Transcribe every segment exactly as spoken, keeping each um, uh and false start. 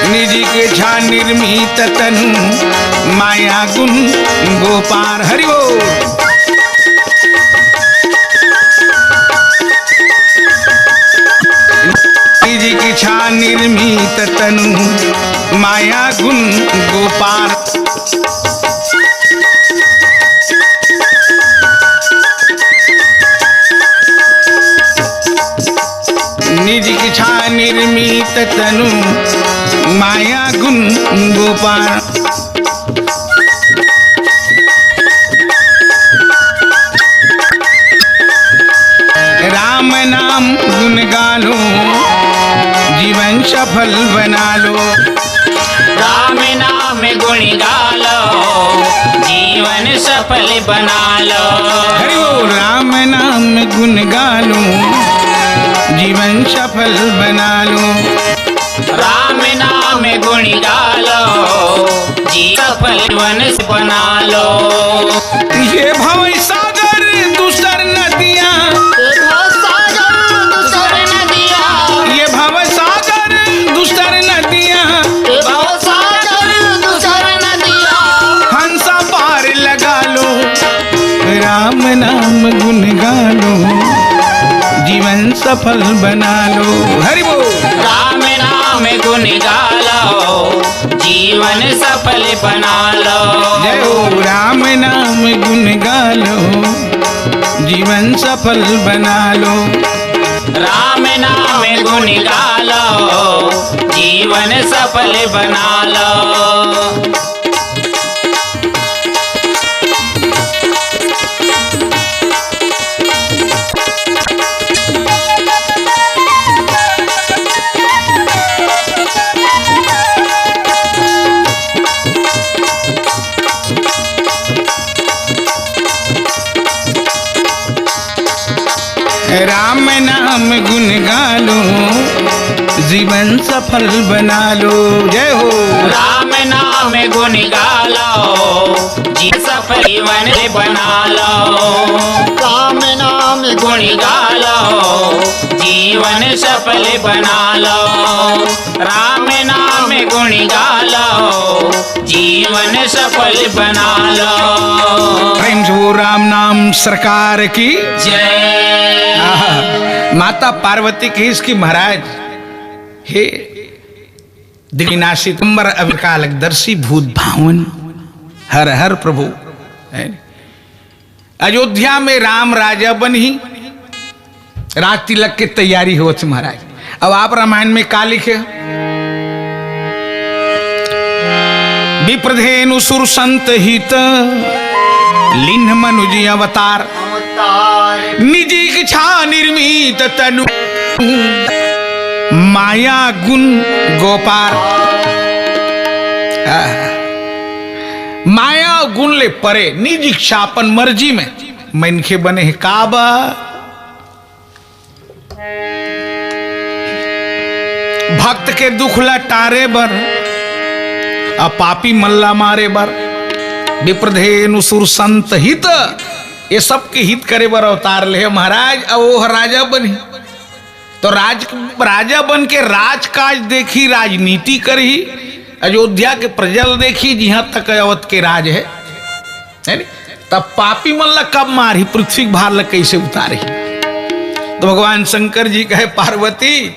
निज इच्छा निर्मित तनु, माया गुण गो पार। हरि बोल। निज इच्छा निर्मित तनु, माया गुण गो पार। निज इच्छा निर्मित तनु, माया गुण गो पार। राम नाम गुण गालो, जीवन सफल बना लो। राम नाम गुण गालो, जीवन सफल बना लो। हरि बोल। राम नाम गुण गालो, जीवन सफल बना लो। राम नाम गुण गालो, जी सफल जीवन बना लो। ये भव सागर दूसर नदिया, ये भव सागर दूसर नदिया, ये भव सागर दूसर नदिया, ये भव सागर दूसर नदिया, हंसा पार लगा लो। राम नाम गुण गालो, जीवन सफल बना लो। हरि बोल। राम नाम गुण गालो, जीवन सफल बना लो। जय हो। राम नाम गुण गालो, जीवन सफल बना लो। राम नाम गुण गालो, जीवन सफल बना लो। राम नाम गुण गालो, जीवन सफल बना लो। जय हो। राम नाम गुण गालो, जी सफल जीवन बना लो। राम नाम गुण गालो, जीवन सफल बना लो। राम नाम गुण गालो, जीवन सफल बना लो। प्रेम से वो राम नाम सरकार की जय। आहा, माता पार्वती कहिस कि महाराज, हे दिव्यनाशी दिगंबर अविकलदर्शी भूत भावन, हर हर प्रभु। है? अयोध्या में राम राजा बनही, राज तिलक के तैयारी होत हे महाराज। अब आप रामायण में का लिखे? विप्रधेनु सुर संत हित, लीन्ह मनुज अवतार। निज इच्छा निर्मित तनु, माया गुण गो पार। आह। माया गुण ले परे, निज इच्छा, अपन मर्जी में मनखे बने हे। काबर? भक्त के दुख ला टारे बर, अउ पापी मन ला मारे बर। विप्रधेनु सुर संत हित, ये सबके हित करे बर अवतार ले हे महाराज। अउ वो ह राजा बनही, तो राज, राजा बन के राजकाज देखही, राजनीति करही, अयोध्या के प्रजा ल देखही, जिहां तक अवध के राज हे, है नी? तब पापी मन ला कब मारही, पृथ्वी के भार ला कैसे उतारही? तो भगवान शंकर जी कहे, पार्वती,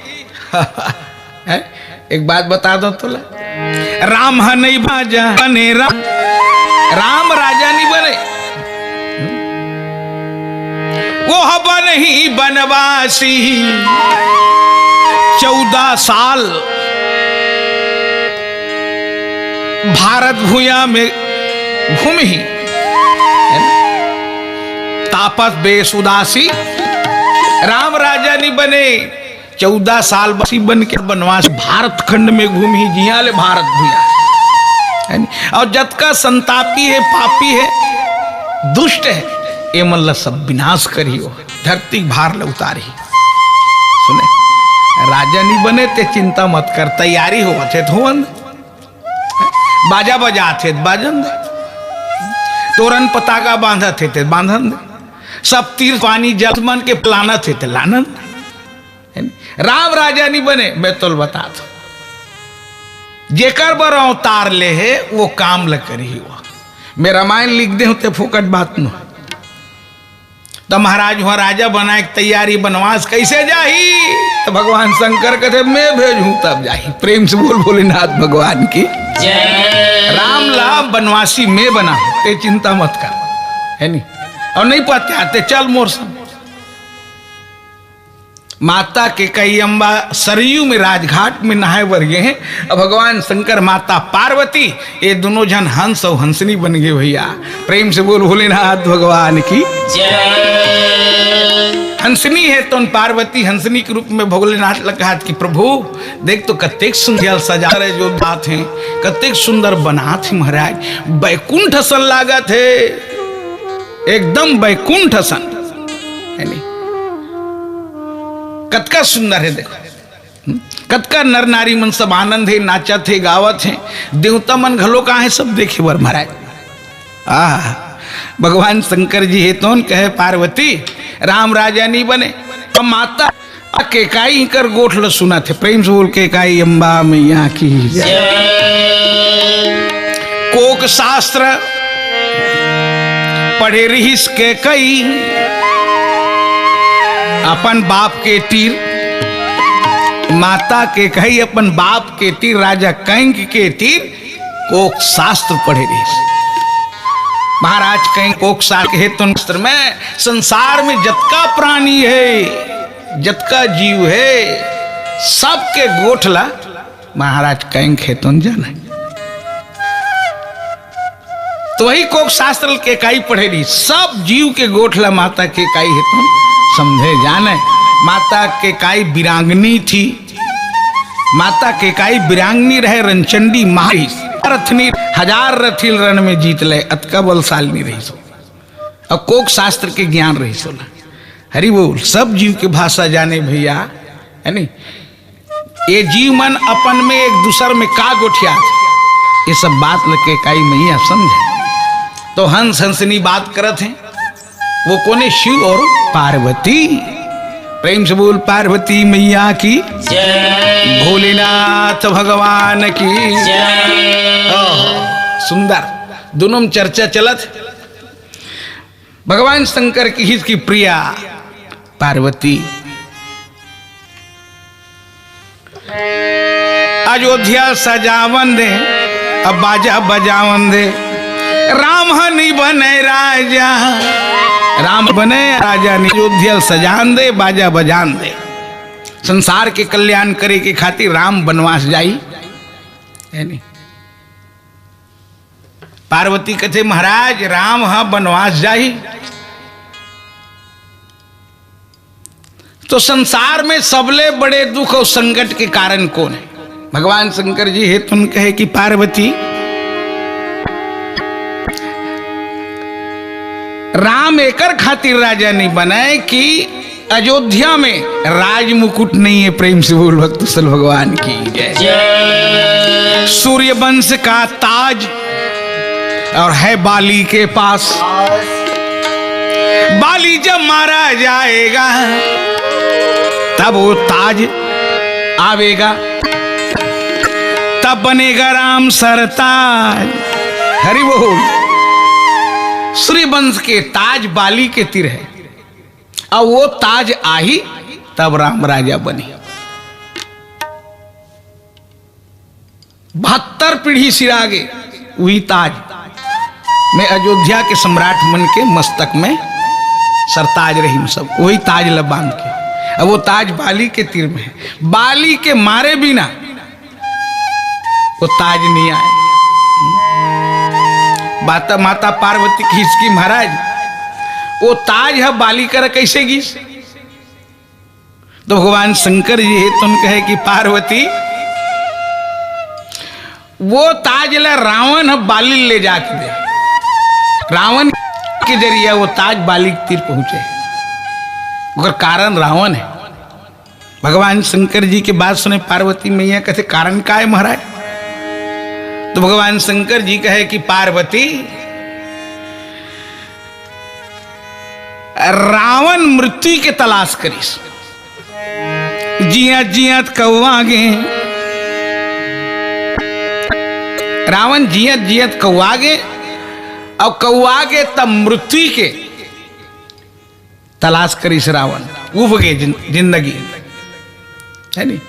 हैं? एक बात बता दो तोला, राम ह नहीं बाजा बने राम, राम राजा नहीं बने, वो ह बनही बनवासी। चौदह साल भारत भुइयां में घूमही, है ना? तापस बेस उदासी, राम राजा नहीं बने, चौदह साल बसी बन के बनवास भारत खंड में घूमही, जिहां ले भारत भुइयां, है नी? अउ जतका संतापी हे, पापी हे, दुष्ट हे, ये मन ला सब विनाश करही, वो धरती के भार ला उतारही। सुने, राजा नहीं बने ते चिंता मत कर, तैयारी होवत हे त होवन दे। बाजा बजात हे त बाजन दे, तोरन पताका बांधत हे ते बांधन दे, सब तीर पानी जल मन के लानत हे, ते लानन। राम राजा नहीं बने, मैं तोल बतात हूं। जेकर बर अवतार ले हे, वो काम ल करही। वो मैं रामायण लिख दे हूं, ते फोकट बात न। त महाराज वहां राजा बनाए के तैयारी, बनवास कैसे जाही? त भगवान शंकर कहते, "मैं भेजूं तब जाही।" प्रेम से बोल भोलेनाथ भगवान की जय। राम ला बनवासी मैं बना, ते चिंता मत कर, है नी? और नहीं पाते आते, चल मोर संग। माता केकई अम्बा सरयू में राजघाट में नहाए बर गे हे। अब भगवान शंकर, माता पार्वती, ये दोनों झन हंस अउ हंसनी बन गे भैया। प्रेम से बोल भोलेनाथ भगवान की जय। हंसनी हे तो पार्वती हंसनी के रूप में भोलेनाथ ल कहत कि प्रभु देख तो कतेक सुंदर सजा रहे जो बात हे, कतेक सुंदर बनात हे महाराज, बैकुंठ असन लागत हे, एकदम बैकुंठ असन, है नी? कतका सुंदर हे देखो। हम्म? कतका नर नारी मन सब आनंद हे, नाचत हे, गावत हे, देवता मन घलो कहाँ हे सब देखे बर महाराज। आह, भगवान शंकर जी हे तोन कहे पार्वती, राम राजा नहीं बने। अब माता केकई कर गोठ ल सुनत हे, प्रेम से बोल केकई अम्बा मैया की जय। कोक शास्त्र पढ़े रिहिस केकई अपन बाप के तीर, माता केकई अपन बाप के तीर, राजा कंक के तीर कोक शास्त्र पढ़े रिहिस। महाराज कंक कोक शास्त्र हे तो शास्त्र में संसार में जतका प्राणी हे, जतका जीव हे, सबके गोठ ला महाराज कंक हे तो जाने। तो वही कोक शास्त्र ल केकई पढ़े रही, सब जीव के गोठ ला माता केकई हे तो समझे जाने। माता केकई वीरांगनी थी, माता केकई वीरांगनी रहे, रणचंडी महारिस रथनी हजार रथिल रण में जीत ले, अतका बलशालिनी रहिस। और कोक शास्त्र के ज्ञान रहिस ओला। हरि बोल, सब जीव के भाषा जाने भैया, है नी? ये जीव मन अपन में एक दूसर में का गोठियात, ये सब बात ल केकई मैया समझे। तो हंस हंसनी बात करत हे, वो कोने? शिव और पार्वती। प्रेम से बोल पार्वती मैया की जय। भोलेनाथ भगवान की जय। ओह, सुंदर। दोनों में चर्चा चलत। भगवान शंकर किहिस कि प्रिया पार्वती, अयोध्या सजावन दे, अब बाजा बजावन दे। राम ह नहीं बने राजा, राम बने राजा नहीं, अयोध्या सजान दे, बाजा बजान दे। संसार के कल्याण करे के खातिर राम बनवास जाई, है नी? पार्वती कथे, महाराज, राम ह बनवास जाही, तो संसार में सबले बड़े दुख और संकट के कारण कौन है? भगवान शंकर जी हे तुन कहे कि पार्वती, राम एकर खातिर राजा नहीं बनाए कि अयोध्या में राज मुकुट नहीं है। प्रेम से बोल भक्तवत्सल भगवान की जय। जय। सूर्यवंश का ताज और है बाली के पास। बाली जब मारा जाएगा, तब वो ताज आवेगा, तब बनेगा राम सरताज। हरि बोल। सूर्यवंश के ताज बाली के तीर है, अब वो ताज आही, तब राम राजा बनी। बहत्तर पीढ़ी सिरागे वही ताज में अयोध्या के सम्राट मन के मस्तक में सरताज रही, सब वही ताज ल बांध के। अब वो ताज बाली के तीर में है, बाली के मारे बिना वो ताज नहीं आए। बात माता पार्वती की हिचकी, महाराज, वो ताज है बाली कर कैसे गिस? तो भगवान शंकर जी हे तुन कहे कि पार्वती, वो ताज ला रावण ह बाली ले जाके दे। रावण के जरिए वो ताज बाली के तीर पहुंचे। ओकर कारण रावण है। भगवान शंकर जी के बात सुने पार्वती मैया कथे, "कारण का है महाराज?" तो भगवान शंकर जी कहे कि पार्वती, रावण मृत्यु के तलाश करिस। जियत जियत कौआ गे, रावण जियत जियत कौआ गे, अउ कौआ गे तब मृत्यु के तलाश करिस रावण, उब गे जिन-, जिंदगी, है नी?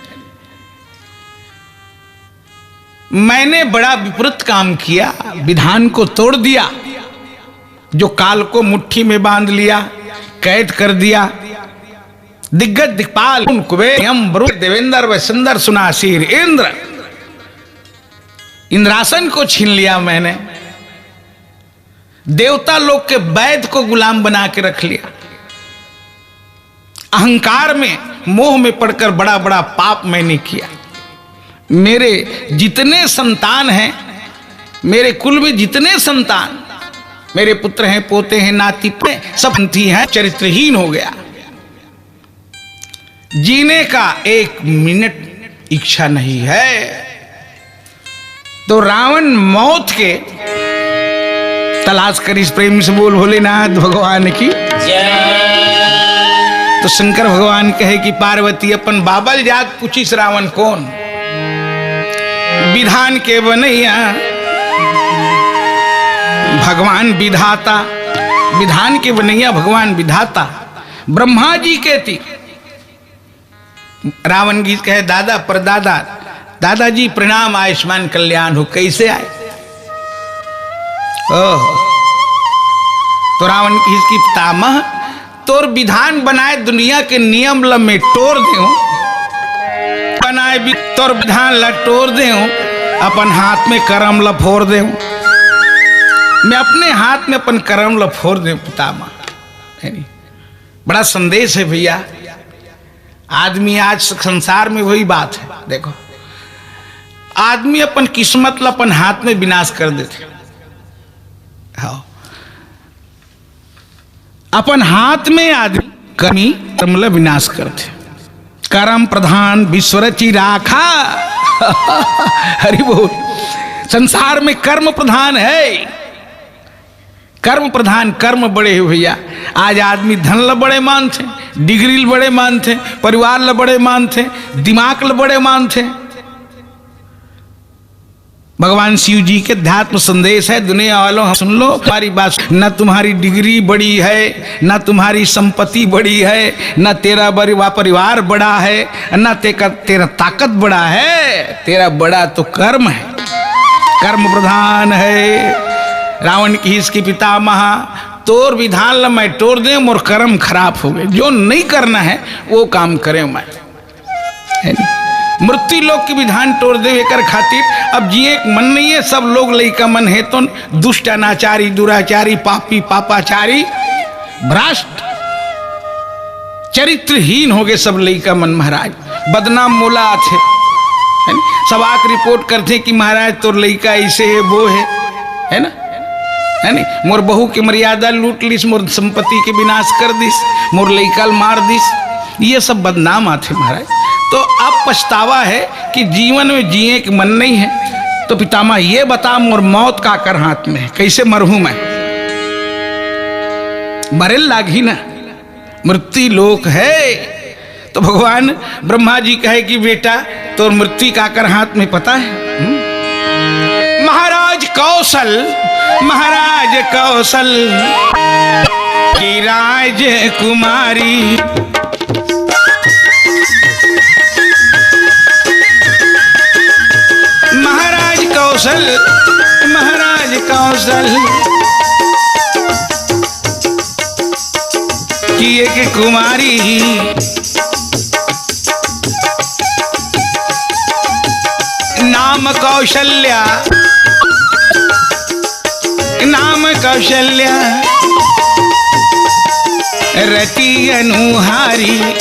मैंने बड़ा विपरीत काम किया, विधान को तोड़ दिया, जो काल को मुट्ठी में बांध लिया, कैद कर दिया। दिग्गज दिक्पाल, कुबेर, यम, वरुण, देवेंद्र व सुंदर सुनासीर इंद्र, इंद्रासन को छीन लिया मैंने। देवता लोग के वैद्य को गुलाम बना के रख लिया। अहंकार में, मोह में पड़कर बड़ा बड़ा पाप मैंने किया। मेरे जितने संतान हैं, मेरे कुल में जितने संतान, मेरे पुत्र हैं, पोते हैं, नाती, सब पंथी हैं, चरित्रहीन हो गया। जीने का एक मिनट इच्छा नहीं है। तो रावण मौत के तलाश करिस। प्रेम से बोल भोलेनाथ भगवान की। जय। तो शंकर भगवान कहे कि पार्वती अपन बाबा ल जाके पूछिस रावण कोन? विधान के बनैया भगवान विधाता, विधान के बनैया भगवान विधाता ब्रह्मा जी के ती। रावण जी कहे, दादा, परदादा, दादाजी प्रणाम, आयुष्मान कल्याण हो, कैसे आए? ओहो। तो रावण कहिस कि पितामह, तोर विधान बनाए दुनिया के नियम ल मैं टोर देंव, बनाए वि-, तोर विधान ल टोर देंव, अपन हाथ में करम ल फोर देंव, मैं अपने हाथ में अपन करम ल फोर देंव पितामह। है नी? बड़ा संदेश है भैया। आदमी आज संसार में वही बात है, देखो, आदमी अपन किस्मत ल अपन हाथ में विनाश कर देथे। हाँ, अपन हाथ में आदमी कमी कर्म ल विनाश करथे। करम प्रधान विश्व रचि राखा। हरि बोल। संसार में कर्म प्रधान है, कर्म प्रधान, कर्म बड़े हे भैया। आज आदमी धन ल बड़े मानथे, डिग्री ल बड़े मानथे, परिवार ल बड़े मानथे, दिमाग ल बड़े मानथे। भगवान शिव जी के अध्यात्म संदेश है, दुनिया वालों, सुन लो हमारी बात। न तुम्हारी डिग्री बड़ी है, न तुम्हारी संपत्ति बड़ी है, न तेरा बरि-, परिवार बड़ा है, न तेरा ताकत बड़ा है, तेरा बड़ा तो कर्म है, कर्म प्रधान है। रावण कहिस कि पितामह, तोर विधान ल मैं टोर देंव, मोर कर्म खराब हो गए, जो नहीं करना है वो काम करेंव मैं। है नी? मृत्यु लोक के विधान टोर देंव एकर खातिर। अब जिए के मन नहीं है, सब लोग लइका मन हे तो दुष्ट, अनाचारी, दुराचारी, पापी, पापाचारी, भ्रष्ट, चरित्रहीन हो गए सब लइका मन महाराज। बदनाम मोला आथे, है नी? सब आके रिपोर्ट करथे कि महाराज तोर लइका ऐसे हे, वो हे, है ना, है नी? मोर बहू के मर्यादा लूट लिस, मोर संपत्ति के विनाश कर दिस, मोर लइका ल मार दिस, ये सब बदनाम आथे महाराज। तो अब पछतावा है कि जीवन में जिए के मन नहीं है। तो पितामह ये बता, मोर मौत काकर हाथ में है, कैसे मरहूं मैं? मरे लागही ना, मृत्यु लोक है। तो भगवान ब्रह्मा जी कहे कि बेटा, तोर मृत्यु काकर हाथ में पता है? हम्म? महाराज कौशल, महाराज कौशल की राजकुमारी। महाराज कौशल, महाराज कौशल की एक कुमारी, नाम कौशल्या, नाम कौशल्या, रति अनुहारी।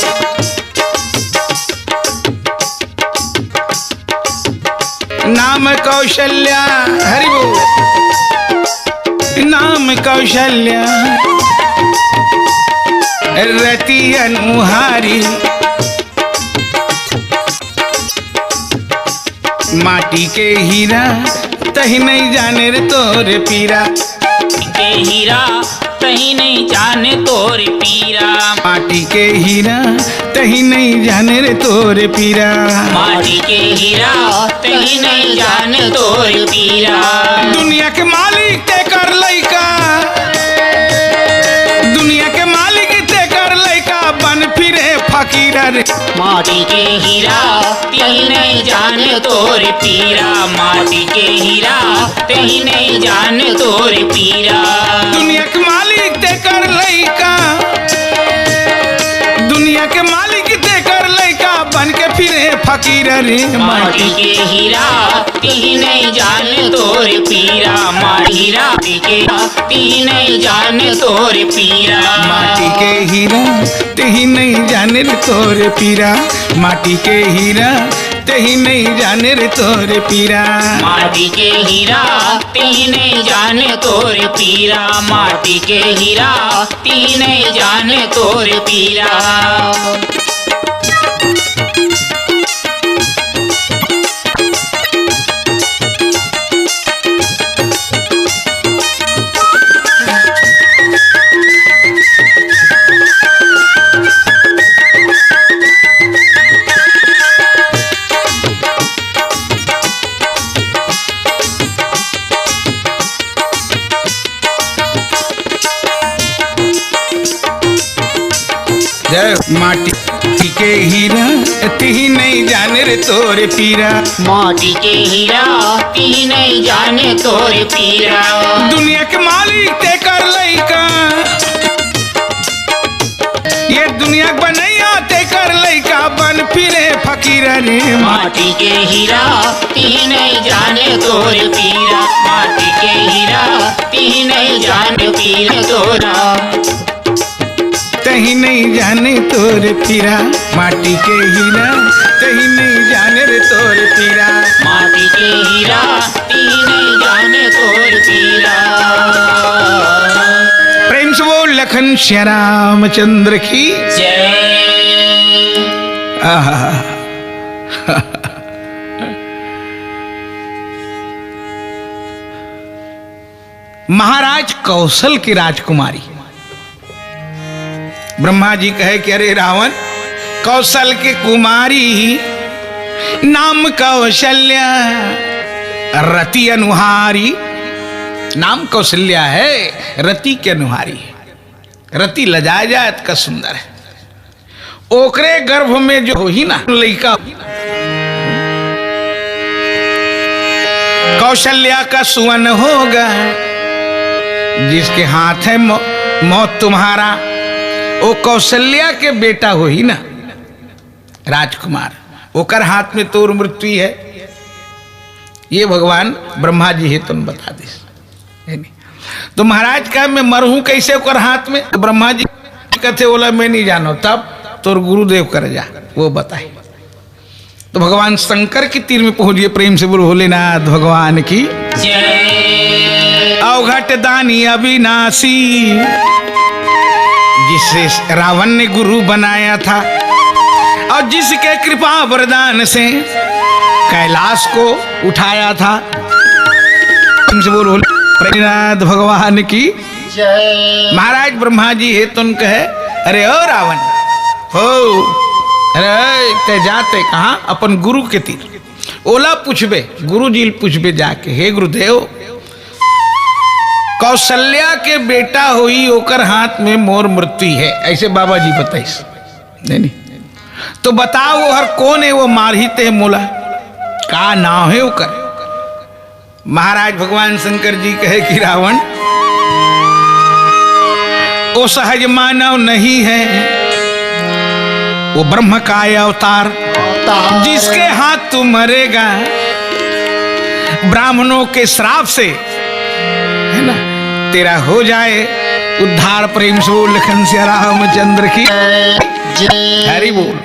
नाम कौशल्या, हरि बोल। नाम कौशल्या, रति अनुहारी। माटी के हीरा, तही नहीं जाने रे तोरे पीरा। के हीरा, तहीं नइ जाने तोर पीरा। माटी के हीरा, तहीं नइ जाने रे तोर पीरा। माटी के हीरा, तहीं नइ जाने तोर पीरा। दुनिया के मालिक तेकर लइका, दुनिया के मालिक तेकर लइका, बन फिरे फकीर रे। माटी के हीरा, तहीं नइ जाने तोर पीरा। माटी के हीरा, तहीं नइ जाने तोर पीरा। दुनिया के मालिक तेकर लइका, दुनिया के मालिक तेकर लइका, बन के फिरे फकीर रे। माटी के हीरा, तहीं नइ जाने तोर पीरा। माटी हीरा, के, तहीं नइ जाने तोर पीरा। माटी के हीरा, तहीं नइ जाने रे तोर पीरा। माटी के हीरा, तहीं नइ जाने रे तोर पीरा। माटी के हीरा, तहीं नइ जाने तोर पीरा। माटी के हीरा, तहीं नइ जाने तोर पीरा। जय माटी के हीरा, तहीं नइ जाने रे तोर पीरा। माटी के हीरा, तहीं नइ जाने तोर पीरा। दुनिया के मालिक तेकर लइका, ये दुनिया के बनैया तेकर लइका, बन फिरे फकीर रे। माटी के हीरा, तहीं नइ जाने तोर पीरा। माटी के हीरा, तहीं नइ जाने पीरा तोरा। तहीं नइ जाने तोर पीरा, माटी के हीरा, तहीं नइ जाने रे तोर पीरा। माटी के हीरा, तहीं नइ जाने तोर पीरा। प्रेम से बोल लखन सिया रामचंद्र की। जय। आहा। महाराज कौशल की राजकुमारी। ब्रह्मा जी कहे कि अरे रावण, कौशल के कुमारी, नाम कौशल्या, रति अनुहारी। नाम कौशल्या है, रति के अनुहारी है। रति लजाए जाए, अतका सुंदर है। ओकरे गर्भ में जो होही ना लइका, कौशल्या का सुवन होगा, जिसके हाथ है मौ-, मौत तुम्हारा, वो कौशल्या के बेटा होही ना राजकुमार, ओकर हाथ में तोर मृत्यु है। ये भगवान ब्रह्मा जी हे तुन बता दिस। है नी? तो महाराज कहे, "मैं मरहूं कैसे ओकर हाथ में?" तो ब्रह्मा जी कहते, "ओला मैं नहीं जानो।" तब तोर गुरुदेव कर जा, वो बताए। तो भगवान शंकर के तीर में पहुंच गए। प्रेम से बोल भोलेनाथ भगवान की। जय। अवघट दानी अविनाशी, जिसे रावण ने गुरु बनाया था और जिसके कृपा वरदान से कैलाश को उठाया था। प्रेम से बोल भोले, प्रेमनाथ भगवान की। जय। महाराज ब्रह्मा जी हे तुन कहे, "अरे ओ रावण, हो, अरे ते जाते कहाँ?" अपन गुरु के तीर। ओला पूछबे, गुरु जी ल पूछबे जाके, "हे गुरुदेव, कौशल्या के बेटा होई, ओकर हाथ में मोर मृत्यु है।" ऐसे बाबा जी बताइस। नहीं, नहीं। तो बताओ, वो हर कौन है, वो मारही ते मोला? का नाम है ओकर? महाराज भगवान शंकर जी कहे कि रावण, वो सहज मानव नहीं है, वो ब्रह्म का अवतार, जिसके हाथ तू मरेगा, ब्राह्मणों के श्राप से, है ना, तेरा हो जाए उद्धार। प्रेम से बोल लखन सिया रामचंद्र की। जय। हरि बोल।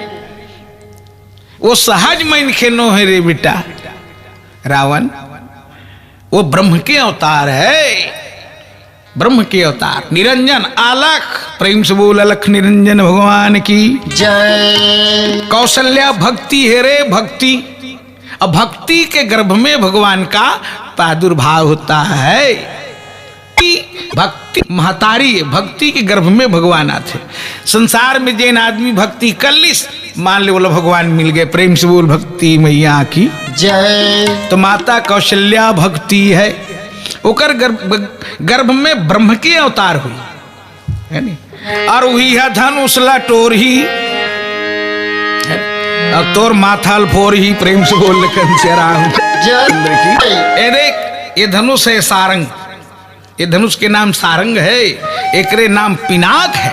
वो सहज मनखे नो है रे बेटा रावण, वो ब्रह्म के अवतार है, ब्रह्म के अवतार। निरंजन अलख, प्रेम से बोल अलख निरंजन भगवान की। जय। कौशल्या भक्ति है रे भक्ति, अब भक्ति के गर्भ में भगवान का प्रादुर्भाव होता है। भक्ति महतारी हे, भक्ति के गर्भ में भगवान आथे। संसार में जेन आदमी भक्ति कर लिस, मान ले, ओला भगवान मिल गए। प्रेम से बोल भक्ति मैया की जय। तो माता कौशल्या भक्ति हे, ओकर गर्भ, गर्भ में ब्रह्म के अवतार हुई, हे नी? अउ उही ह धनुष ला टोरही, अउ तोर माथा ल फोरही। प्रेम से बोल लखन सिया राम जय। चंद्र की। ए देख, ए धनुष हे सारंग, ए धनुष के नाम सारंग हे, एकरे नाम पिनाक हे।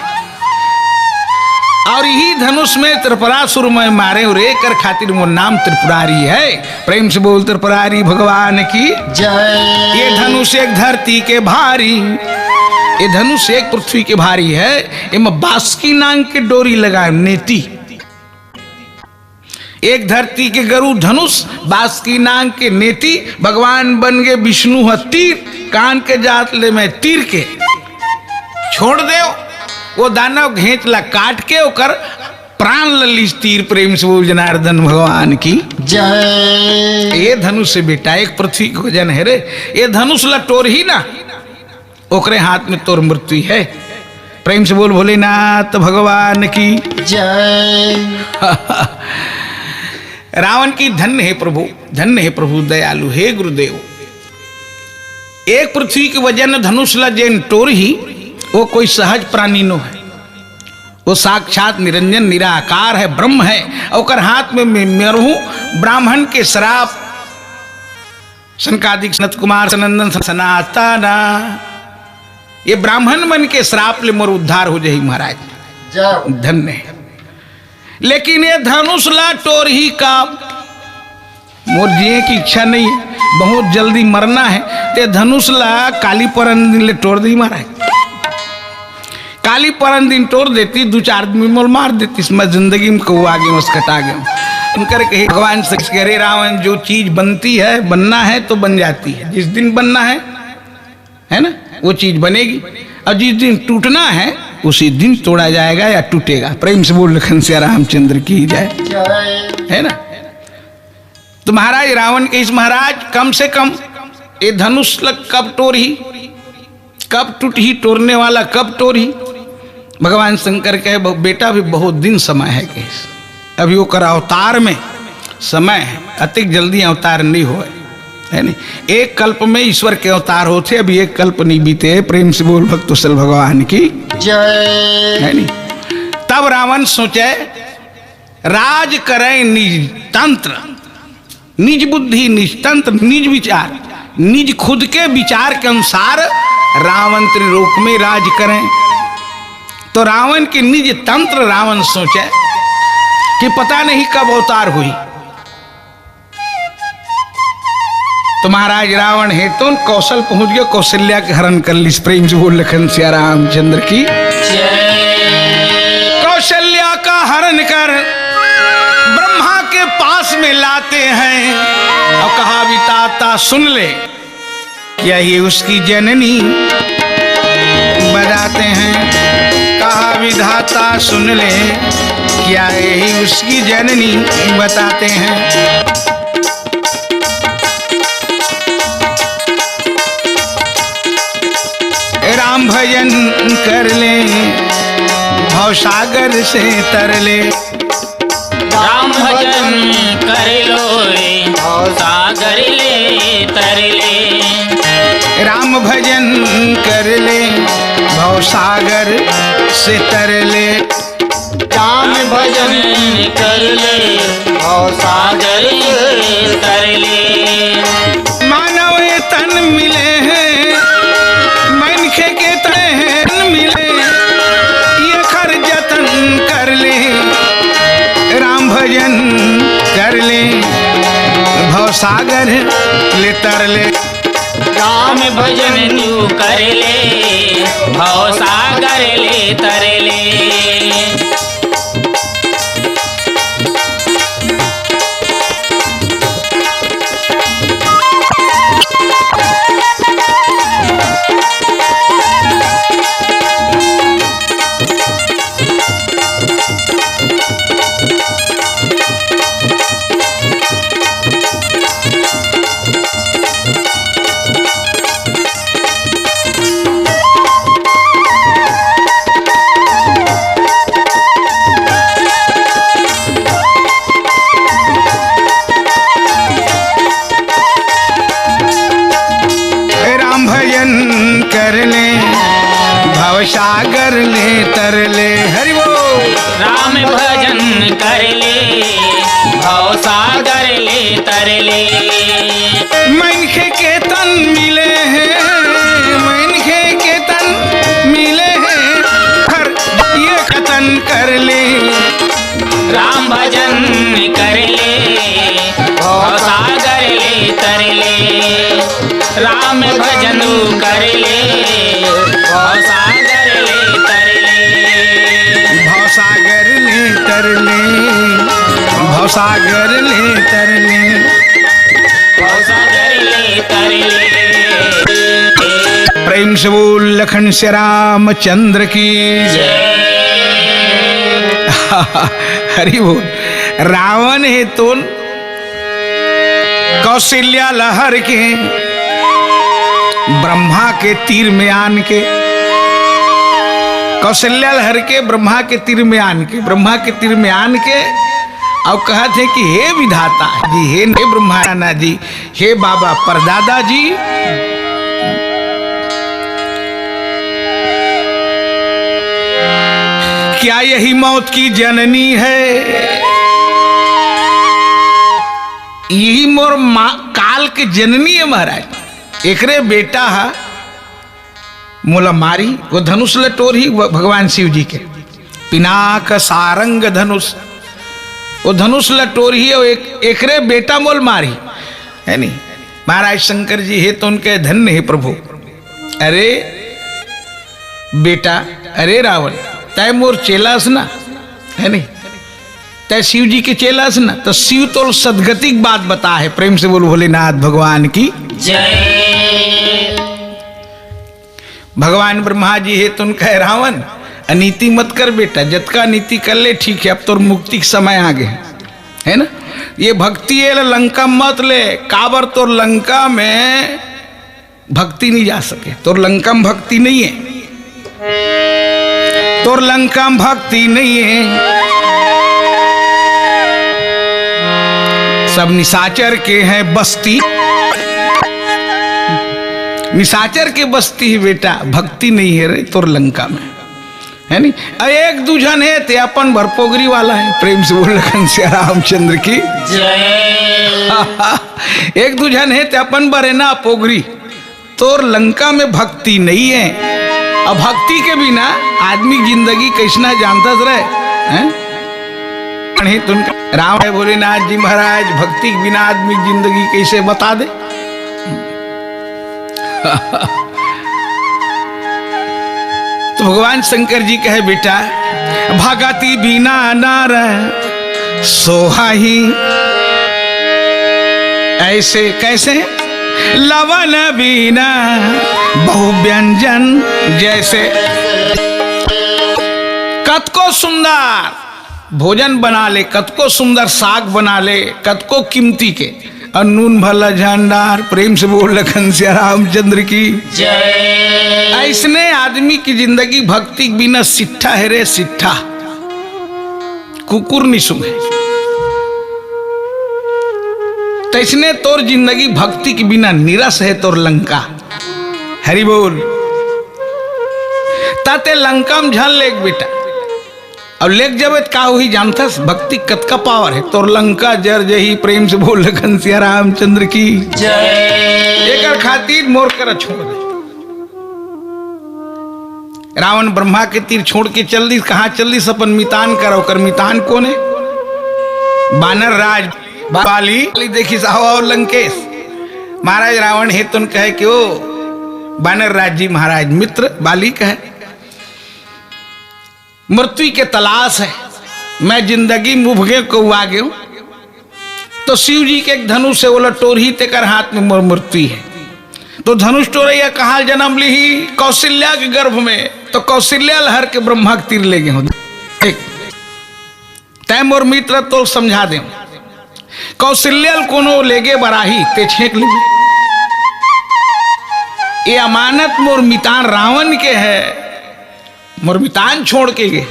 अउ इही धनुष में त्रिपुरासुर मैं मारे, अउ एकर खातिर मोर नाम त्रिपुरारी हे। प्रेम से बोल त्रिपुरारी भगवान की जय। ए धनुष एक धरती के भारी, ए धनुष एक पृथ्वी के भारी हे। एमा बासुकी नांग के डोरी लगाए नेती, एक धरती के गरु धनुष, बासुकी नांग के नेती। भगवान बन गे विष्णु ह तीर, कान के जात ले मैं तीर के छोड़ देव, ओ दानव घेंच ला काट के ओकर प्राण ल लिस तीर। प्रेम से बोल जनार्दन भगवान की जय। ए धनुष हे बेटा, एक पृथ्वी के वजन हे रे। ए धनुष ला टोरही ना, ओकरे हाथ में तोर मृत्यु हे। प्रेम से बोल भोलेनाथ भगवान की जय। रावण की धन्य हे प्रभु, धन्य हे प्रभु दयालु, हे गुरुदेव। एक पृथ्वी के वजन धनुष ला जेन टोरही, ओ कोई सहज प्राणी नो हे। ओ साक्षात निरंजन निराकार हे, ब्रह्म हे। ओकर हाथ में मे-, मेरहू ब्राह्मण के श्राप, सनकादिक सनत कुमार सनंदन सनातना, ए ब्राह्मण मन के श्राप ले मोर उद्धार हो जाही महाराज। जय। धन्य हे। लेकिन ए धनुष ला टोरही का, मोर जिए की इच्छा नहीं हे, बहुत जल्दी मरना हे। ते धनुष ला काली परन दिन ले टोर देही महाराज। काली परन दिन टोर देती, दू चार दिन में मोल मार देती, मैं जिंदगी में कौआ गे हूँ, कटा गे हूँ। शंकर कहे, भगवान से कहे, "अरे रावण, जो चीज बनती है, बनना है तो बन जाती है, जिस दिन बनना है, है ना, वो चीज बनेगी, और जिस दिन टूटना है, उसी दिन तोड़ा जाएगा या टूटेगा।" प्रेम से बोल लखन सिया रामचंद्र की जय, है ना। तो महाराज रावण कहिस, "महाराज, कम से कम ए धनुष ल कब टोरही, कब टूटही, टोरने वाला कब टोरही?" भगवान शंकर कहे, "ब-, बेटा, अभी बहुत दिन समय हे," कहिस, "अभी ओकर अवतार में समय हे, अतिक जल्दी अवतार नहीं होय, हे नी? एक कल्प में ईश्वर के अवतार होथे, अभी एक कल्प नहीं बीते हे।" प्रेम से बोल भक्तवत्सल भगवान की जय। हे नी? तब रावण सोचे, राज करे निज तंत्र, निज बुद्धि, निज तंत्र, निज विचार, निज खुद के विचार के अनुसार रावण त्रिलोक में राज करें। तो रावण के निज तंत्र रावण सोचे कि पता नहीं कब अवतार हुई। तो महाराज रावण हे तो कौशल पहुंच गए, कौशल्या के हरण कर लिस। प्रेम से बोल लखन सिया रामचंद्र की। कौशल्या का हरण कर ब्रह्मा के पास में लाते हैं और कहा, "विधाता सुन ले, क्या ये उसकी जननी?" बताते हैं, कहा, "विधाता सुन ले, क्या यही उसकी जननी?" बताते हैं। राम भजन कर ले, भवसागर से तर ले। राम भजन कर लो रे, भवसागर ले तर ले। राम भजन कर ले, भवसागर से तर ले। राम भजन कर ले, भवसागर तर ले। मानव ये तन मिले हैं, मनखे के तन हैं, तन मिले, ये कर जतन कर ले। राम भजन कर ले, भवसागर ले तर ले। राम भजन तू कर ले, भवसागर ले तर ले। राम भजन कर ले, भव सागर ले तर ले। मनखे के तन मिले हे, मनखे के तन मिले हे, हर ये कतन कर ले। राम भजन कर ले, भव सागर ले तर ले। राम भजन कर ले, भव सागर ले तर ले। भव सागर ले तर ले, भव सागर ले तर ले। भव सागर ले तर ले। प्रेम से बोल लखन से रामचंद्र की जय। हरि बोल। रावण हे तोन कौशल्या ल हर के ब्रह्मा के तीर में आन के, कौशल्या ल हर के ब्रह्मा के तीर में आन के, ब्रह्मा के तीर में आन के, अउ कहत हे कि हे विधाता जी, हे, हे ब्रह्मा जी, हे बाबा परदादा जी, क्या यही मौत की जननी है? यही मोर माँ काल के जननी है महाराज। एकरे बेटा हा मोला मारी, वो धनुष ल टोरही, वो भगवान शिव जी के पिनाक सारंग धनुष, वो धनुष ल टोरही, वो एक, एकरे बेटा मोल मारी, है नी? महाराज शंकर जी हे तो उनके धन्य हे प्रभु। अरे बेटा, अरे रावण, तय मोर चेला अस ना, है नी? तय शिव जी के चेला अस ना, तो शिव तोल सदगति के बात बता हे। प्रेम से बोल भोलेनाथ भगवान की जय। भगवान ब्रह्मा जी हे तुन कहे रावण, अनीति मत कर बेटा, जतका नीति कर ले ठीक है, अब तोर मुक्ति के समय आ गए, है ना? ये भक्ति ये ले लंका मत ले, काबर तोर लंका में भक्ति नहीं जा सके, तोर लंका में भक्ति नहीं है, तोर लंका में भक्ति नहीं है। सब निशाचर के हैं बस्ती, निशाचर के बस्ती है बेटा, भक्ति नहीं है रे तोर लंका में, है नी? अ, एक दू झन हे ते अपन भर पोगरी वाला है, प्रेम से बोल लखन सिया रामचंद्र की जय। एक दू झन हे ते अपन बर है ना पोगरी, तोर लंका में भक्ति नहीं है। अब भक्ति के बिना आदमी जिंदगी कैसना जानता रहे, हैं? नहीं तुम राम है भोलेनाथ जी महाराज, भक्ति के बिना आदमी जिंदगी कैसे बता दे? तो भगवान शंकर जी कहे, बेटा, भगति बिना नर सोहाही। ऐसे कैसे? लवन बिना बहु व्यंजन जैसे। कतको सुंदर भोजन बना ले, कतको सुंदर साग बना ले, कतको कीमती के, अउ नून भला झन डार। प्रेम से बोल लखन सिया रामचंद्र की जय। ऐसने आदमी की जिंदगी भक्ति के बिना सिट्ठा है रे, सिट्ठा। कुकुर नहीं सूंघे। तैसने तोर जिंदगी भक्ति के बिना निरस है तोर लंका। हरि बोल। ताते लंका में झन लेग बेटा। अब लेग जाबे त का होही जानथस? भक्ति कतका पावर है। तोर लंका जर जही, प्रेम से बोल लखन सिया रामचंद्र की जय। एकर खातिर मोर करा छोड़ दे। रावण ब्रह्मा के तीर छोड़ के चल दिस। कहाँ चल दिस? अपन मितान करा। ओकर मितान कोन है? बानर राज बाली। बाली देखिस, आओ, आओ लंकेश। महाराज रावण हे तुन कहे कि ओ बानर राज जी महाराज मित्र बाली कहे, मृत्यु के तलाश है, मैं जिंदगी मुभ गयो, कौआ गयो। तो शिव जी के एक धनुष है, ओला टोरही, तेकर हाथ में मोर मृत्यु है। तो धनुष टोरैया कहाँ जन्म लीही? कौशल्या के गर्भ में। तो कौशल्या ल हर के ब्रह्मा के तीर ले गए हो। एक, तै मोर मित्र तो समझा दे, कौशल्या ल कोनो लेगे बराही, ते छेंक लेबे। ये अमानत मोर मितान रावण के है, मोर मितान छोड़ के गए।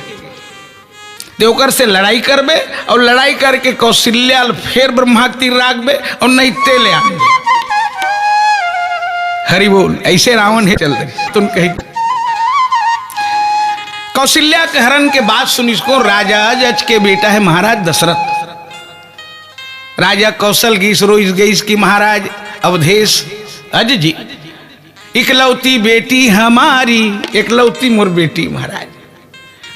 ते ओकर से लड़ाई करबे अउ लड़ाई करके कौशल्या ल फेर ब्रह्मा के तीर राखबे अउ नहीं ते ले आनबे। हरि बोल। ऐसे रावण हे चल रही तुम कही। कौशल्या के हरण के बात सुनिस को राजा अज के बेटा हे महाराज दशरथ। राजा कौशल गीस रोइस गईस कि महाराज अवधेश अज जी, इकलौती बेटी हमारी, एकलौती मोर बेटी महाराज,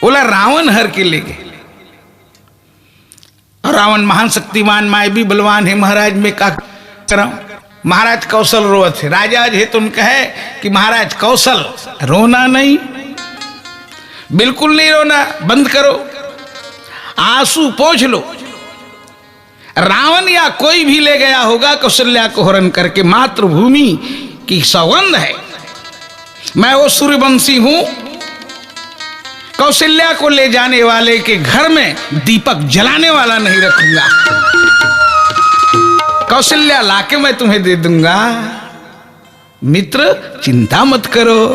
ओला रावण हर के ले गे। अउ रावण महान शक्तिमान, मैं भी बलवान हे महाराज, मैं का करंव? महाराज कौशल रोवत हे। राजा अज हे तो उन कहे कि महाराज कौशल, रोना नहीं, बिल्कुल नहीं रोना, बंद करो, आंसू पोंछ लो। रावण या कोई भी ले गया होगा कौशल्या को हरण करके, मातृभूमि की सौगंध है, मैं वो सूर्यवंशी हूं, कौशल्या को ले जाने वाले के घर में दीपक जलाने वाला नहीं रखूंगा। कौशल्या लाके मैं तुम्हें दे दूंगा। मित्र, चिंता मत करो।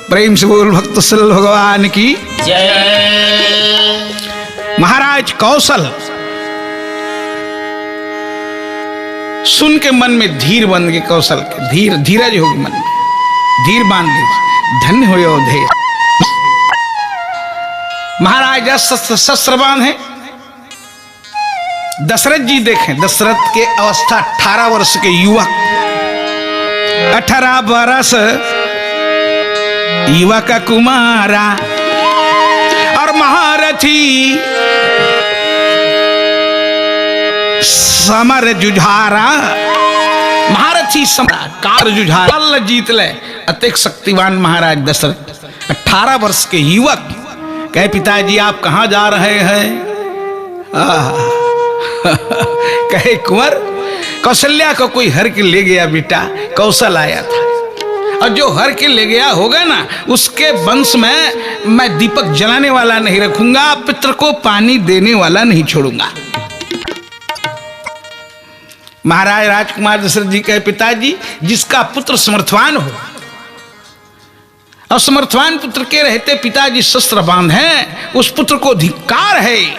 प्रेम से बोल भक्त वत्सल भगवान की। जय। महाराज कौशल सुन के मन में धीर बन गए, कौशल के धीर, धीरज हो गए मन में, धीर बांध लीजिए। धन्य हो अवधेश। महाराज शस्त्र, शस्त्र बांधे। दशरथ जी देखें, दशरथ के अवस्था, अठारह वर्ष के युवक, अठारह बरस युवक कुमारा, और महारथी समर जुझारा, महारथी सम्राट कार जुझारा, जीत ले, अतेक शक्तिवान महाराज दशरथ। अठारह वर्ष के युवक कहे, "पिताजी, आप कहाँ जा रहे हैं?" आह। कहे, "कुंवर, कौशल्या को कोई हर के ले गया बेटा, कौशल आया था, और जो हर के ले गया होगा ना, उसके वंश में मैं दीपक जलाने वाला नहीं रखूंगा, पित्र को पानी देने वाला नहीं छोड़ूंगा।" महाराज राजकुमार दशरथ जी कहे, "पिताजी, जिसका पुत्र समर्थवान हो, असमर्थवान पुत्र के रहते पिताजी शस्त्र बांधे, उस पुत्र को धिक्कार है।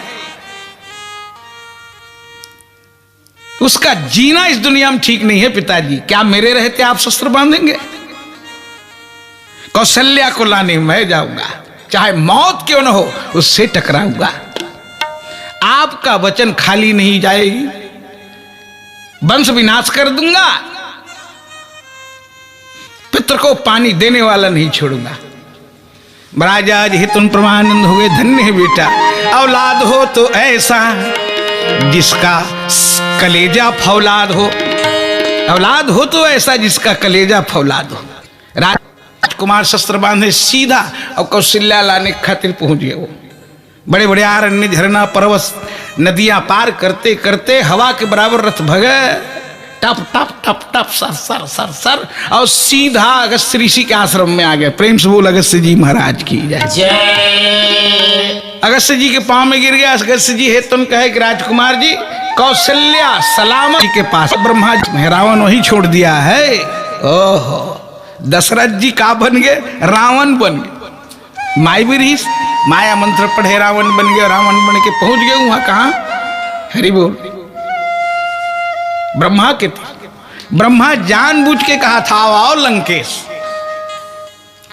उसका जीना इस दुनिया में ठीक नहीं है पिताजी। क्या मेरे रहते आप शस्त्र बांधेंगे? कौशल्या को लाने मैं जाऊंगा, चाहे मौत क्यों न हो, उससे टकराऊंगा। आपका वचन खाली नहीं जाएगी, वंश विनाश कर दूंगा, पित्र को पानी देने वाला नहीं छोड़ूंगा।" महाराज आज हितुन परमानंद हुए, "धन्य है बेटा, औलाद हो तो ऐसा जिसका कलेजा फौलाद हो, औलाद हो तो ऐसा जिसका कलेजा फौलाद हो।" राजकुमार शस्त्र बांधे सीधा और कौशल्या लाने खातिर पहुंच गए। वो बड़े बड़े आरण्य, झरना, पर्वत, नदियां पार करते करते हवा के बराबर रथ भगे, टप टप टप टप, सर सर सर सर, और सीधा अगस्त्य ऋषि के आश्रम में आ गए। प्रेम से बोल अगस्त्य जी महाराज की जय। जय। अगस्त्य जी के पांव में गिर गया। अगस्त्य जी हे तुन कहे कि राजकुमार जी, कौशल्या सलामत जी के पास, ब्रह्मा जी ने रावण वहीं छोड़ दिया है। ओहो, दशरथ जी का बन गए? रावण बन गए। माई भी रहीस, माया मंत्र पढ़े रावण बन गए, रावण बन के पहुंच गए वहां। कहां? हरि बोल। ब्रह्मा के पास। ब्रह्मा जानबूझ के कहा था, "आओ, आओ लंकेश।"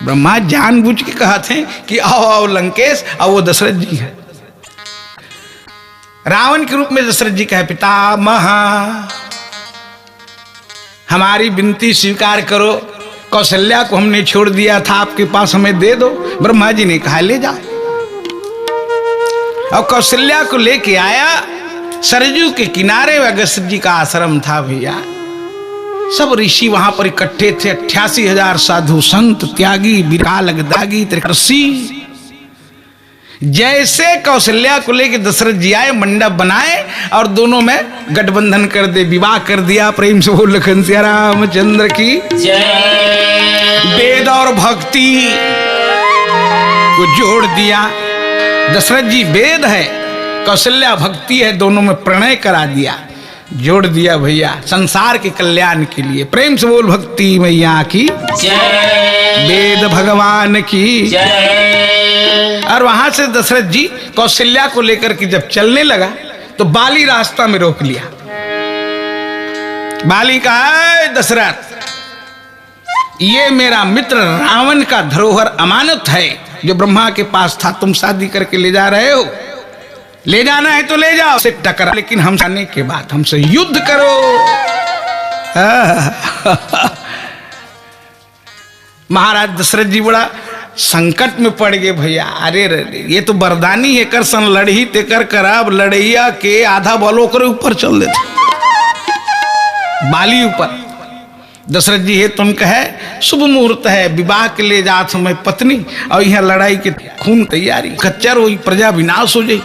ब्रह्मा जानबूझ के कहा थे कि "आओ, आओ लंकेश", और वो दशरथ जी है। रावण के रूप में दशरथ जी कहे, "पितामह, हमारी विनती स्वीकार करो, कौशल्या को हमने छोड़ दिया था आपके पास, हमें दे दो।" ब्रह्मा जी ने कहा, "ले जाओ।" और कौशल्या को लेके आया। सरजू के किनारे में अगस्त जी का आश्रम था भैया। सब ऋषि वहां पर इकट्ठे थे, अट्ठासी हजार साधु संत, त्यागी, विरालक दागी, त्रिकर्षी। जैसे कौशल्या को लेके दशरथ जी आए, मंडप बनाए और दोनों में गठबंधन कर दे, विवाह कर दिया। प्रेम से बोल लखन सिया रामचंद्र की। जय। वेद और भक्ति को जोड़ दिया। दशरथ जी वेद है, कौशल्या भक्ति है, दोनों में प्रणय करा दिया। जोड़ दिया भैया, संसार के कल्याण के लिए। प्रेम से बोल भक्ति मैया की। जय। वेद भगवान की। जय। और वहां से दशरथ जी कौशल्या को लेकर के जब चलने लगा तो बाली रास्ता में रोक लिया। बाली कहा, "ए दशरथ, ये मेरा मित्र रावण का धरोहर अमानत है, जो ब्रह्मा के पास था, तुम शादी करके ले जा रहे हो, ले जाना है तो ले जाओ, से टकरा, लेकिन हम जाने के बाद हमसे युद्ध करो। महाराज दशरथ जी बड़ा संकट में पड़ गए भैया। अरे रे रे, ये तो बरदानी, एकर सन लड़ही तेकर करब, लड़ैया के आधा बल ओकरे ऊपर चल देते, बाली ऊपर। दशरथ जी हे तुम कहे, शुभ मुहूर्त है, विवाह के लिए जात समय पत्नी, और यहाँ लड़ाई के खून तैयारी, खच्चर होई, प्रजा विनाश हो जाई।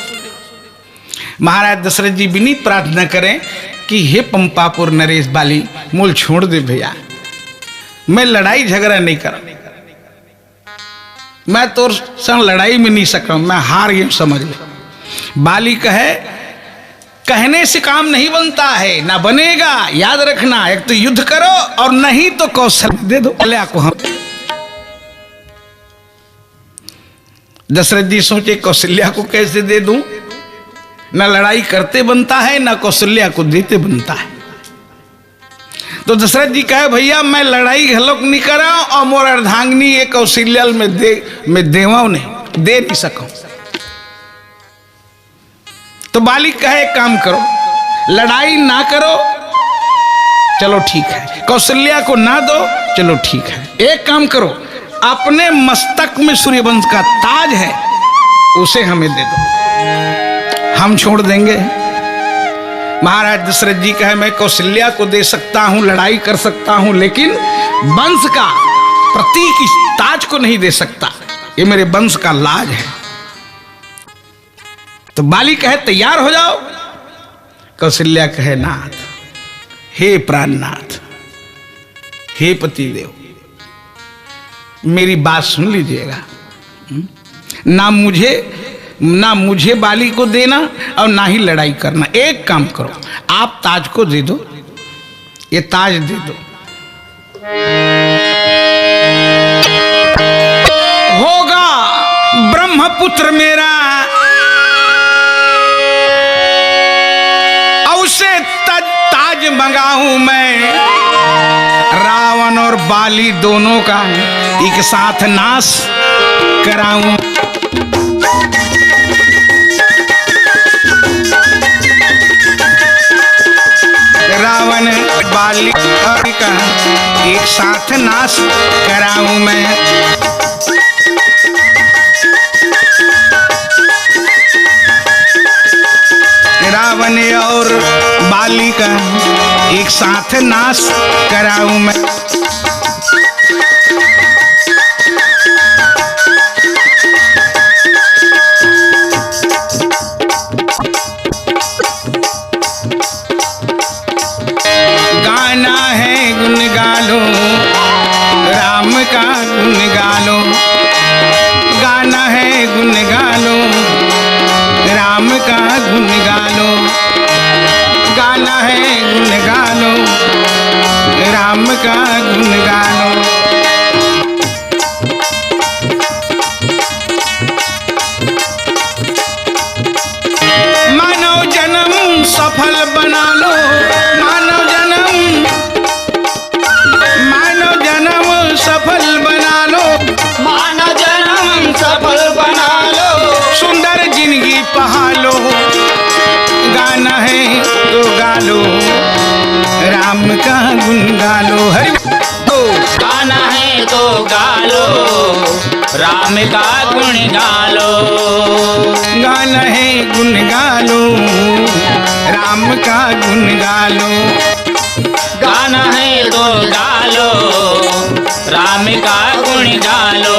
महाराज दशरथ जी विनीत प्रार्थना करें कि हे पंपापुर नरेश बाली, मोल छोड़ दे भैया, मैं लड़ाई झगड़ा नहीं कर, मैं तोर संग लड़ाई में नहीं सकूं, मैं हार गया, समझ ले। बाली कहे, कहने से काम नहीं बनता है, ना बनेगा, याद रखना, एक तो युद्ध करो और नहीं तो कौशल्या दे दो, कौशल्या को हम। दशरथ जी सोचे, कौशल्या को कैसे दे दूं? ना लड़ाई करते बनता है, ना कौशल्या को देते बनता है। तो दशरथ जी कहे, भैया, मैं लड़ाई घलोक नहीं करा और मोर अर्धांगिनी ये कौशल्या में दे, मैं देवा नहीं, दे नहीं सकूं। तो बाली कहे, एक काम करो, लड़ाई ना करो, चलो ठीक है, कौशल्या को ना दो, चलो ठीक है, एक काम करो, अपने मस्तक में सूर्यवंश का ताज है, उसे हमें दे दो, हम छोड़ देंगे। महाराज दशरथ जी कहे, मैं कौशल्या को दे सकता हूं, लड़ाई कर सकता हूं, लेकिन वंश का प्रतीक इस ताज को नहीं दे सकता, ये मेरे वंश का लाज है। तो बाली कहे, तैयार हो जाओ। कौशल्या कहे, नाथ, हे प्राणनाथ, हे पतिदेव, मेरी बात सुन लीजिएगा। हम्म? ना मुझे, ना मुझे बाली को देना और ना ही लड़ाई करना। एक काम करो, आप ताज को दे दो, ये ताज दे दो। होगा ब्रह्मपुत्र मेरा, और उसे तज-, ताज मंगाऊं मैं, रावण और बाली दोनों का एक साथ नाश कराऊं। रावण बाली का एक साथ नाश कराऊं मैं। रावण और बाली का एक साथ नाश कराऊं मैं। गाना है गुण गा लो, राम का गुण गा लो। गाना है गुण गा लो, राम का गुण गा लो। गाना है गुण गा लो, राम का गुण गा लो। मानव जन्म सफल बना लो, मानव जन्म, मानव जन्म सफल बना लो, मानव जन्म सफल बना लो। सुंदर जिंदगी पहा लो। गाना है तो गा लो, राम का गुण गा लो। हरि बोल। गाना है तो गा लो, राम का गुण गा लो। गाना है गुण गा लो, राम का गुण गा लो। गाना है तो गा लो, राम का गुण गा लो।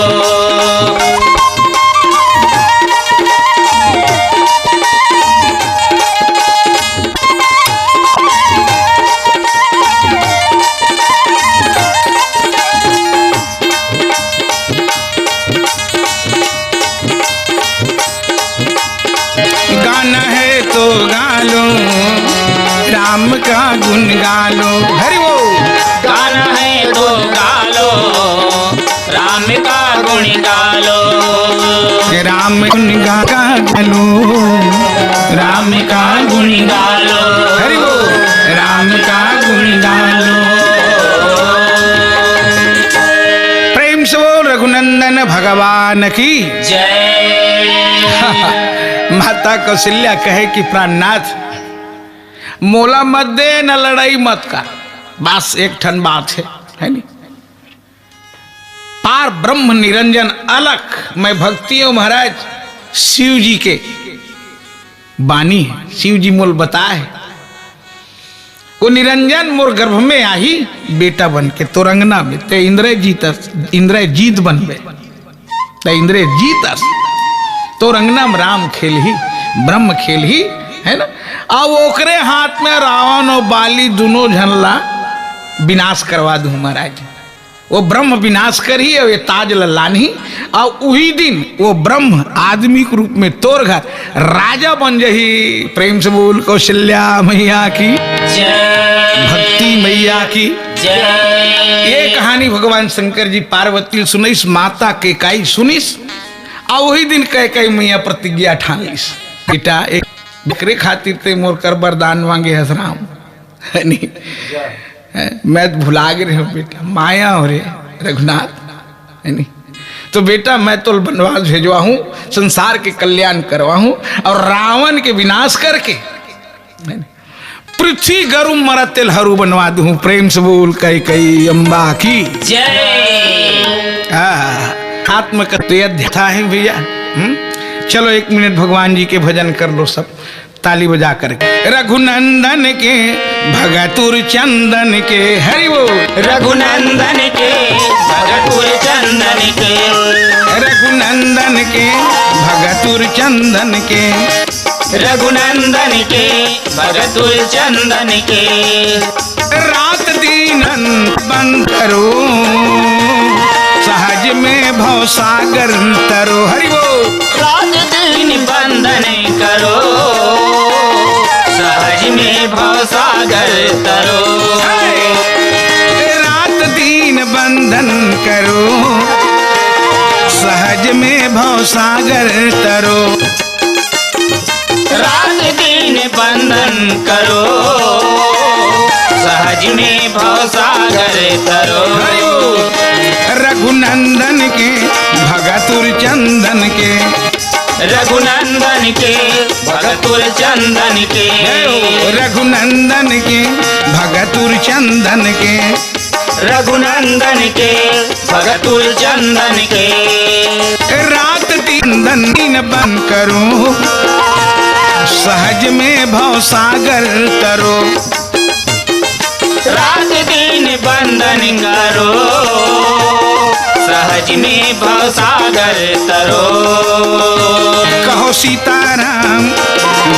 गाना है तो गा लो, राम का गुण गा लो। हरि बोल। गाना है तो गा लो, राम का गुण गा लो। राम गुण गा, गा लो, राम का गुण गा लो। हरि बोल। राम का गुण गा लो। प्रेम से बोल रघुनंदन भगवान भगवान की जय। माता कौशल्या कहे कि प्राणनाथ, मोला मत दे, न लड़ाई मत कर, बस एक ठन बात है, है नी? पार ब्रह्म निरंजन अलख, मैं भक्ति हूँ महाराज शिव जी के बानी है, शिव जी मोल बताए है। वो निरंजन मोर गर्भ में आही, बेटा बन के तोर अंगना में, ते इंद्रजीत अस, इंद्रजीत बनबे, ते इंद्रजीत अस, तोर अंगना में राम खेलही, ब्रह्म खेलही, है ना? अब ओकरे हाथ में रावण और बाली दोनों झन ला विनाश करवा दूं महाराज। वो ब्रह्म विनाश करही और ये ताज ल लानही, और उही दिन वो ब्रह्म आदमी के रूप में तोर घर राजा बन जही। प्रेम से बोल कौशल्या मैया की जय। भक्ति मैया की जय। ये कहानी भगवान शंकर जी पार्वती ल सुनइस, माता कैकई सुनिस, और उही दिन कैकई मैया प्रतिज्ञा ठान लिस, बेटा, एक बकरे खातिर ते मोर कर वरदान मांगे हस राम, है नी? हैं? मैं तो भुला गे रहे हूँ बेटा, माया हो रे रघुनाथ, है नी? तो बेटा, मैं तो वनवास भेजवा हूँ, संसार के कल्याण करवा हूँ और रावण के विनाश करके, है नी? पृथ्वी गरु मरत तेल हरू बनवा दूँ। प्रेम से बोल कैकई अम्बा की जय। हाँ, आत्म का तो यह था है भैया। हम्म? चलो एक मिनट भगवान जी के भजन कर लो सब। ताली बजा करके। रघुनंदन के भगतुर चंदन के, हरि बोल। रघुनंदन के भगतुर चंदन के। रघुनंदन के भगतुर चंदन के। रघुनंदन के भगतुर चंदन के। रात दिन बंद करो, सहज में भव सागर तरो। हरि बोल। रात दिन बंदन करो, सहज में भव सागर तरो। रात दिन बंदन करो, सहज में भव सागर तरो। रात दिन बंदन करो, सहज में भव सागर तरो। रघुनंदन के भगतुर चंदन के। रघुनंदन के भगतुर चंदन के। जय हो। रघुनंदन के भगतुर चंदन के। रघुनंदन के भगतुर चंदन के। रात दिन दिन बंद करो, सहज में भव सागर तरो। रात दिन बंदन करो, सहज में भव सागर तरो। कहो सीताराम,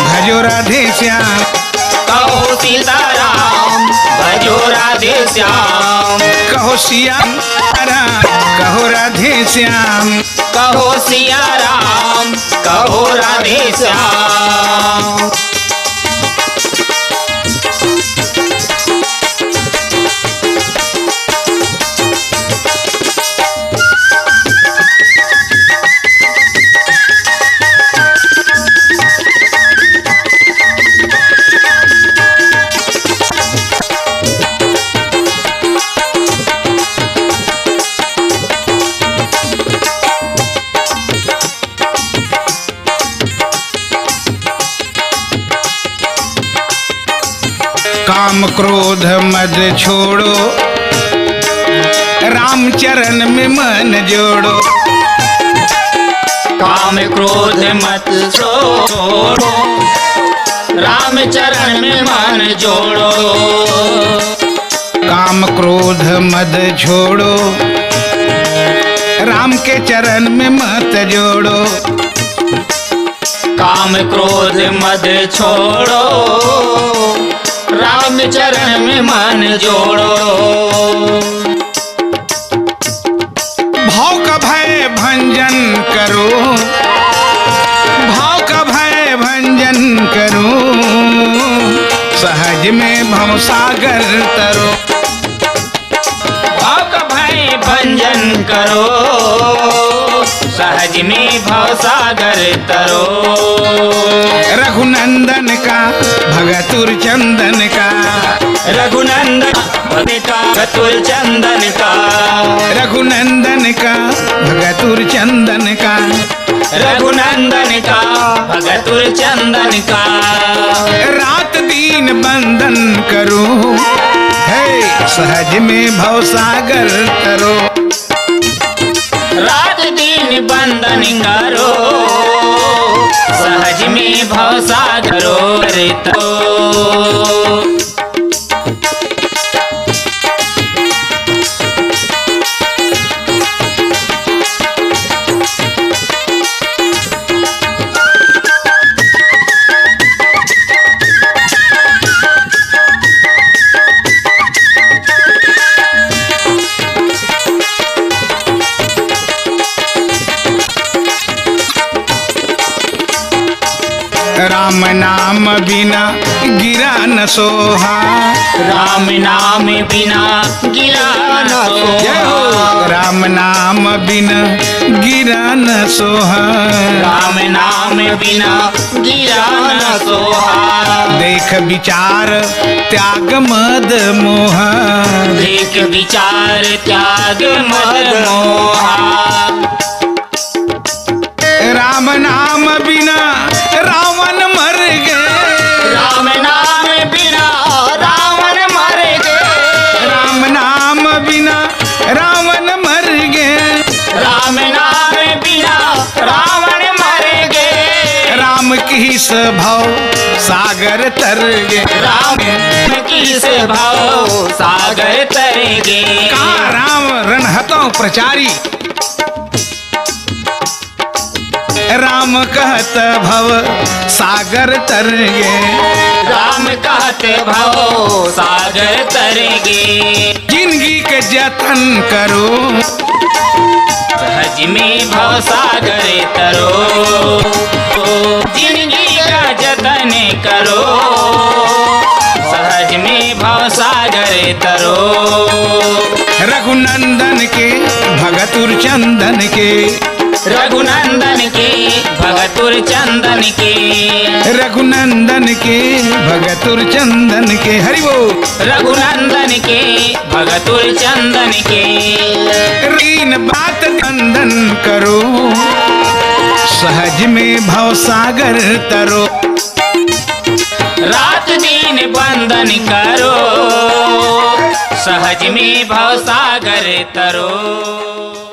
भजो राधे श्याम। कहो सीताराम, भजो राधे श्याम। कहो सिया राम, कहो राधे श्याम। कहो सिया राम, कहो राधे श्याम। काम क्रोध मद छोड़ो, रामचरण में मन जोड़ो। काम क्रोध मत छोड़ो, रामचरण में मन जोड़ो। काम क्रोध मद छोड़ो, राम के चरण में मत जोड़ो। काम क्रोध मद छोड़ो, राम चरण में मन जोड़ो। भाव का भय भंजन करो, भाव का भय भंजन करो, सहज में भव सागर तरो। भाव का भय भंजन करो, सहज में भव सागर तरो। रघुनंदन का भगतुर चंदन का, रघुनंदन का भगतुर चंदन का। रघुनंदन का भगतुर चंदन का। रघुनंदन का भगतुर चंदन का। रात दिन बंदन करो, हे सहज में भव सागर तरो। रात दिन बंदन करो, सहज में भव सागरो तरो। राम नाम बिना गिरा न सोहा। राम नाम बिना गिरा न सोहा। जय हो। राम नाम बिना गिरा न सोहा। राम नाम बिना गिरा न सोहा। देख विचार त्याग मद मोहा। देख विचार त्याग मद मोहा। राम नाम बिना रावण मर गे। राम नाम बिना रावण मर गे। राम नाम बिना रावण मर गे। राम नाम बिना रावण मर गे। राम किहिस भव सागर तर गे। राम किहिस भव सागर तर गे। कहाँ राम रण हतौ प्रचारी। राम कहत भव सागर तर गे। राम कहत भव सागर तर गे। जिंदगी के जतन करो। सहज में भव सागर तरो। जिंदगी का जतन करो। सहज में भव सागर तरो। रघुनंदन के भगतुर चंदन के। रघुनंदन के भगतुर चंदन के। रघुनंदन के भगतुर चंदन के। हरि बोल। रघुनंदन के भगतुर चंदन के। रीन बात चंदन करो। सहज में भव सागर तरो। रात दिन बंदन करो। सहज में भव सागर तरो।